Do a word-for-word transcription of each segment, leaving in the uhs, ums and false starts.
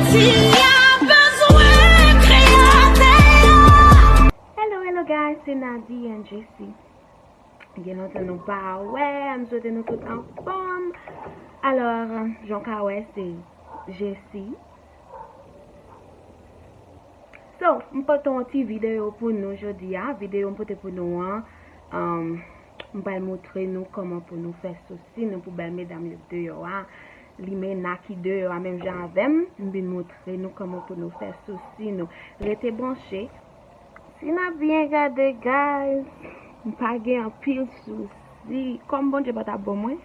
Ki a bezwen kreyatè a. Hello, hello guys, se Nadi and Jessie. Gen lontan nou pa wè, m swete nou tout anfòm. Alò, jan w ka wè, se Jessie. So, m pote yon ti videyo pou nou jodi a. Videyo m pote pou nou an, um, m pral montre nou kòman pou nou fè sousi nou pou bèl medam yo deyò a. Limena ki deyò a menm jan avè m, m vin montre nou kòman pou nou fè sousi nou. Rete branche. Si n ap byen gade, guys, m pa gen anpil sousi. Kòm Bondye pa t ap bon mwen,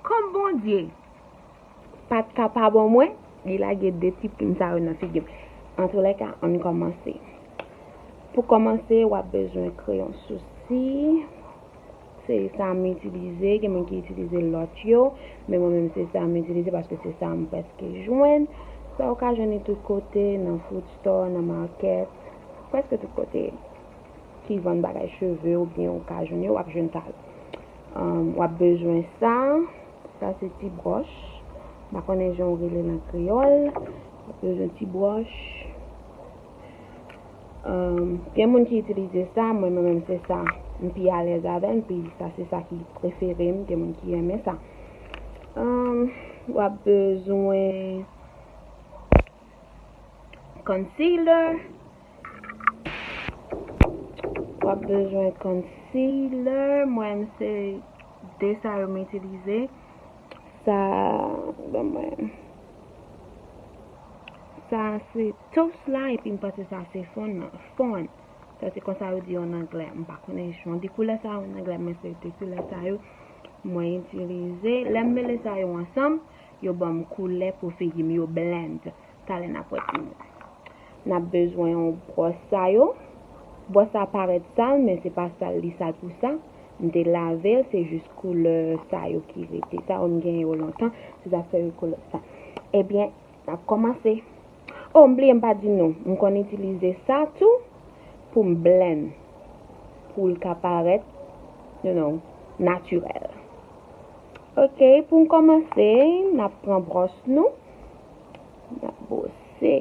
kòm Bondye pa t ka pa bon mwen, li lage de ti plim sa yo nan figi m. Antoulèka, ann kòmanse. Pou kòmanse, w ap bezwen kreyon sousi. Se sa m itilize, gen moun ki itilize lòt yo, men mwen menm se sa m itilize paske se sa m prèske jwenn. Sa w ka jwenn li tout kote, nan food store, nan market, prèske tout kote ki vann bagay cheve oubyen w ka jwenn yo, w ap jwenn sa yo. Um, w ap bezwen sa. Sa se ti bwòch. M pa konnen jan w rele l an kreyòl. W ap bezwen ti bwòch. Um, gen moun ki itilize sa, mwen, mwen menm se sa m pi alèz avè l, pi sa se sa ki prefere m, gen moun ki renmen sa. Um, w ap bezwen concealer. W ap bezwen concealer. Mwen, se de sa yo m itilize. Sa, ban mwen. Sa se Toast la, epi m panse sa se Fond nan. Fond. Sa se konsa yo di yo an anglè. M pa konnen jan yo di koulè sa yo an anglè, men se de koulè sa yo mwen itilize. Lè m mele sa yo ansanm, yo ban m koulè pou figi m, yo blend. Talè n ap wè pou nou. N ap bezwen yon bwòs sa yo. Bwòs sa parèt sal, men se pa sal, li sal pou sa. M te lave l, se jis koulè sa yo ki rete. Sa yo m genyen yo lontan, se sa k fè yo koulè sa. Ebyen, n ap kòmanse. Oh, m bliye m pa di nou, m konn itilize sa tou pou m blend, pou l ka parèt, you know, natirèl. Ok, pou n kòmanse, n ap pran bwòs nou. N ap bwose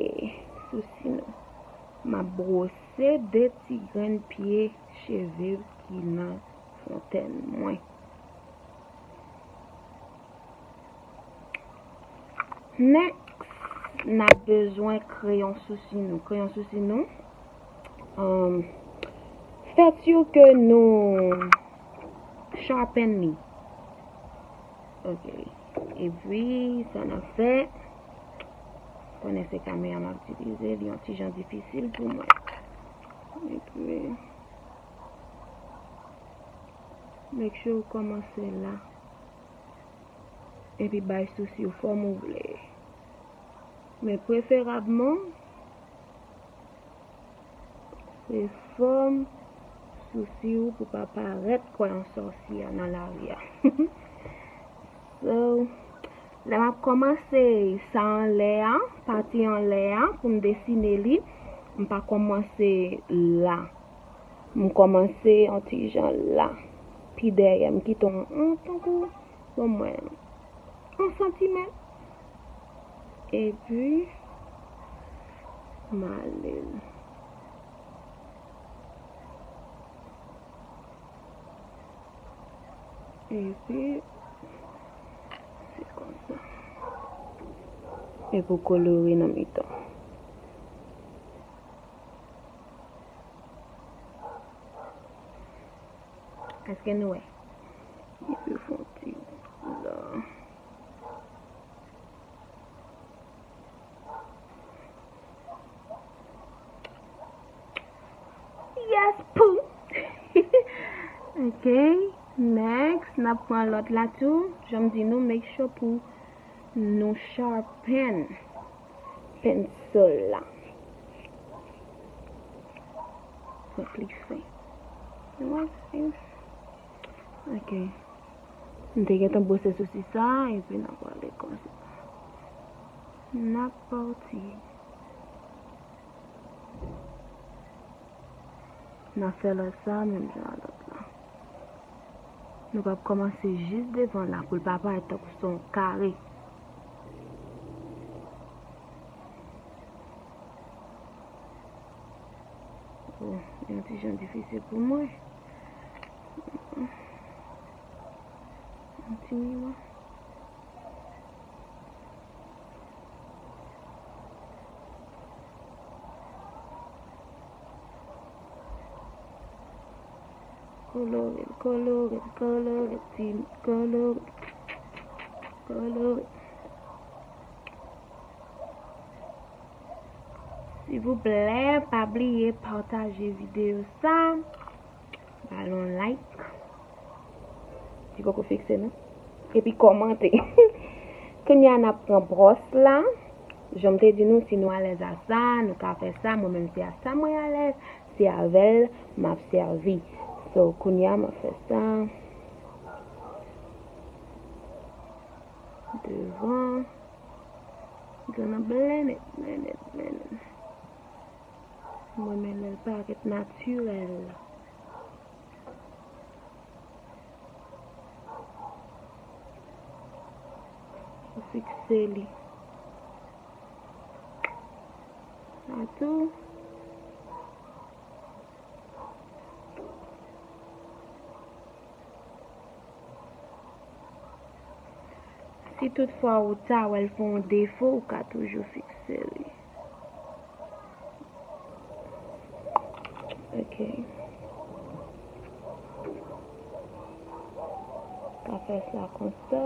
sousi nou. M ap bwose de ti grenn pye cheve ki nan fontèn mwen. Next, n ap bezwen kreyon sousi nou. Kreyon sousi nou, um, fè si ke nou sharpen li. Ok. Epi, sa n ap fè, konnen se kamera m ap itilize, li yon ti jan difisil pou mwen. Epi, make sure w kòmanse la. Epi bay sousi w fòm ou vle. Men preferabman, se fòm sousi w pou pa parèt kwa yon sòsyè nan lari a. So, lè m ap kòmanse sa anlè a, pati anlè a, pou m desine li, m pa kòmanse la. M kòmanse yon ti jan la. Pi dèyè, m kite yon, yon tankou, bon, mwen, yon santimèt. Epi, m ale l. Epi, se konsa. E pou kolore nan mitan. Èske nou wè? Epi fè yon ti la. Yes, pou. Ok, next, n ap pran lòt la tou. Jan m di nou, make sure pou nou sharpen pencil la. Fòk li fen. Ou wè, fen. Ok. M te gentan bwose sousi sa, epi n ap ale konsa. N ap pati. N ap fè lòt sa, menm jan a lòt la. Nou p ap kòmanse jis devan la, pou l pa parèt tankou se yon kare. Yon ti jan difisil pou mwen. Yon ti miwa. Kolore l, kolore l, kolore l, ti, kolore l, kolore l. Silvouplè, pa bliye pataje videyo sa. Ba l yon like. Li poko fikse non. Epi kòmante. Kounye a n ap pran bwòs la. Jan m te di nou, si nou alèz a sa, nou ka fè sa. Mwen menm se a sa mwen alèz. Se avè l m ap sèvi. So, kounye a m ap fè sa. Devan. Grenn nan byen nèt, byen nèt, byen nèt. Mwen renmen lè l parèt natirèl. Ou fikse li. Sa tou. Si toutfwa ou ta wè l fè yon defo, ou ka toujou fikse li. Ok. Ka fè sa konsa.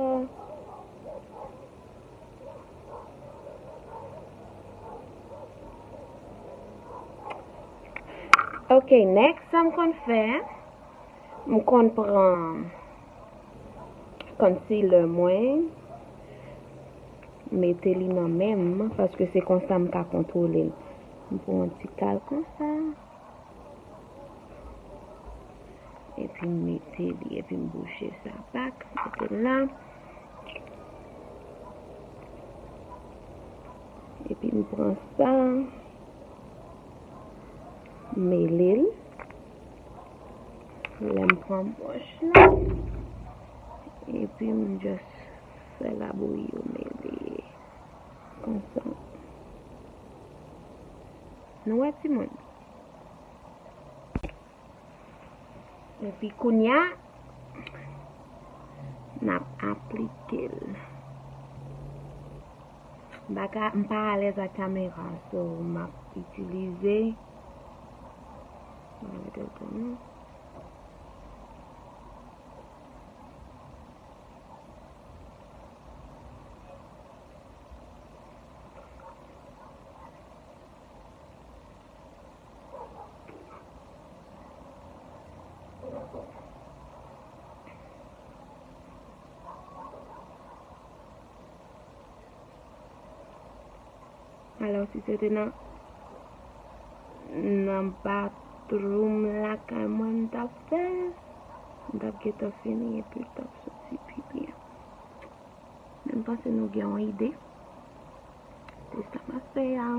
Ok, next, sa m konn fè, m konn pran concealer mwen, mete li nan men m, paske se konsa m ka kontwole l. M pran yon ti kal konsa. Epi m mete li, epi m bouche sa bak, mete l la. Epi m pran sa, m mele l. Lè m pran bwòch la, epi m just fè labouyi yo mele konsa. Nou wè timoun? Epi kounye a, n ap aplike l. M pa ka, m pa alèz ak kamera, so m ap itilize. Mwen mete l pou nou. Alò, si se te nan, nan bathroom lakay mwen, m t ap fè l, m t ap gentan fini epi l t ap soti pi byen. Men m panse nou gen yon ide. Se sa m ap fè a.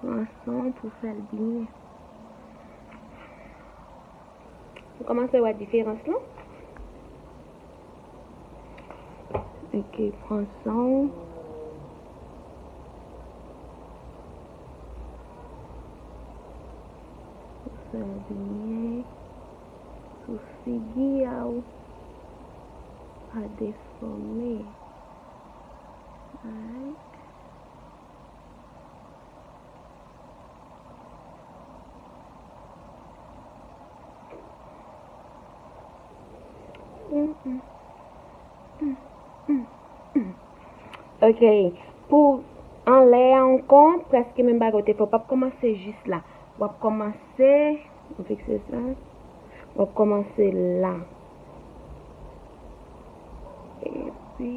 Pran san w pou fè l byen. Ou kòmanse wè diferans lan? Ok, pran san w. Pou fè l byen sou figi a w. Pa defòme. Alright. Ok. Pou anlè a ankò, prèske menm bagay ou te fè. W p ap kòmanse jis la. W ap kòmanse, m fikse sa. W ap kòmanse la. Epi,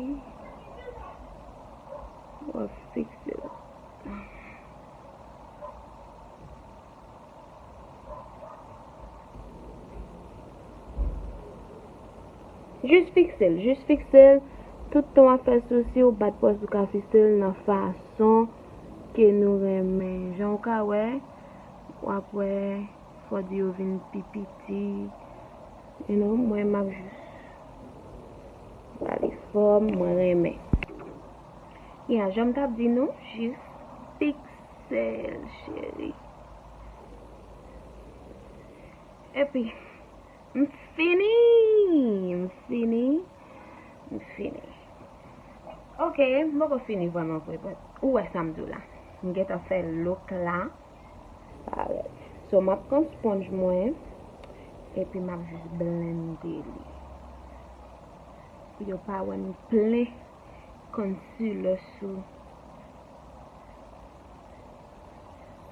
w ap fikse la. Jis fikse l, jis fikse l. Tout tan w ap fè sousi, w bat pòs ou ka fikse l nan fason ke nou renmen. Jan w ka wè, w ap wè fò di yo vin pi piti. You know, mwen m ap jis ba li fòm, mwen renmen. Ya, jan m t ap di nou, jis fikse l, cheri. Epi, m fini! M fini! M fini! Ok, m poko fini vrèman vre, but ou wè sa m di w la. M gentan fè look la parèt. So, m ap pran sponge mwen, epi m ap jis blende li. Pou yo pa wè m plen concealer sou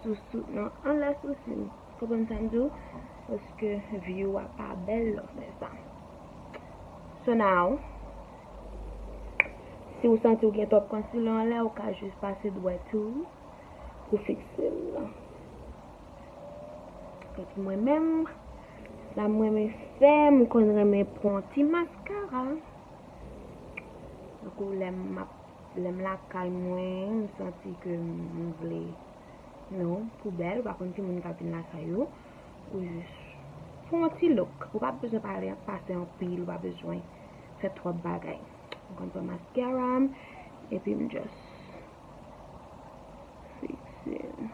sou sou non, anlè sousi m. Konprann sa m di w? Paske view a pa bèl lè w fè sa. So now, si w santi w gen twòp concealer anlè, ou ka jis pase dwèt ou pou fikse l. Epi mwen menm, sa m renmen fè, m konn renmen pran ti maskara. Tankou lè m ap lè m lakay mwen, m santi ke m vle, you know, pou bèl, ou pa konn ki moun k ap vin lakay ou, ou jis fè yon ti look. Ou pa bezwen pale, pase anpil, ou pa bezwen fè twòp bagay. M konn pran maskara m, epi m just fikse l.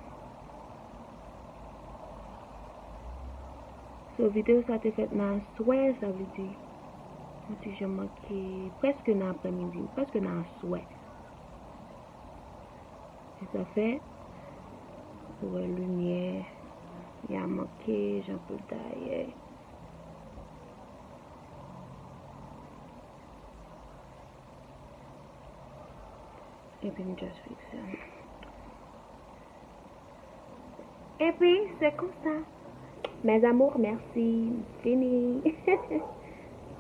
So, videyo sa te fèt nan aswè, sa vle di, yon ti jan manke, prèske nan aprèmidi, prèske nan aswè. E sa fè, ou wè limyè, y a manke, jan pou l ta ye. Epi m just fikse l. Epi, se konsa. Mes amours, mèsi. M fini.